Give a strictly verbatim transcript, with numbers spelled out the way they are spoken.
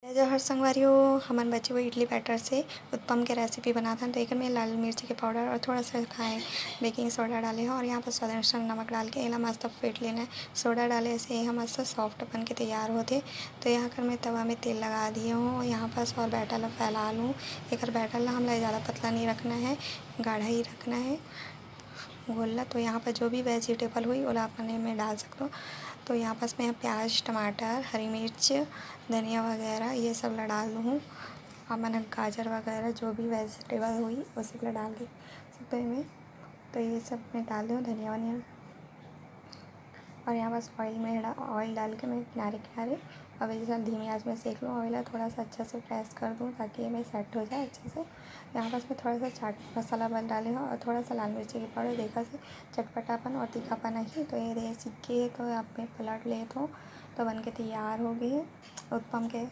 जय जोहार संगवारी हो, हमन बचे हुए इडली बैटर से उत्पम के रेसिपी बनात हन। तो एकर में लाल मिर्ची के पाउडर और थोड़ा सा खाए बेकिंग सोडा डाले हन और यहाँ पर स्वाद अनुसार नमक डाल के एला मस्त फेंट लेना है। सोडा डाले से ये मस्त सॉफ्ट बन के तैयार होथे। तो यहाँ कर मैं तवा में तेल लगा दिए हूँ। यहाँ पास और बैटर ला फैला लूँ। एकर बैटर ला हमला ज़्यादा पतला नहीं रखना है, गाढ़ा ही रखना है घोल ला। तो यहाँ पर जो भी वेजिटेबल होही ओला अपन एमे डाल सकथो। तो यहाँ पास मैं प्याज, टमाटर, हरी मिर्च, धनिया वगैरह ये सब ला डाल दूँ। आप मन ह गाजर वगैरह जो भी वेजिटेबल होही वो सब ला डाल दे सकथो एमे। तो ये सब मैं डाल दूँ धनिया वनिया। और यहाँ पास ऑयल में डा-, ऑयल डाल के मैं किनारे किनारे अब इसे धीमी आंच में सेक लूँ। ऑयल थोड़ा सा अच्छा से प्रेस कर दूँ ताकि ये मैं सेट हो जाए अच्छे से। यहाँ पास मैं थोड़ा सा चाट मसाला बन डाले हूँ और थोड़ा सा लाल मिर्ची के पाउडर, देखा से चटपटापन और तीखापन आही। तो ये रहे सिक्के, तो आप में पलट लेत हूँ। तो बन के तैयार हो गई है उत्पम के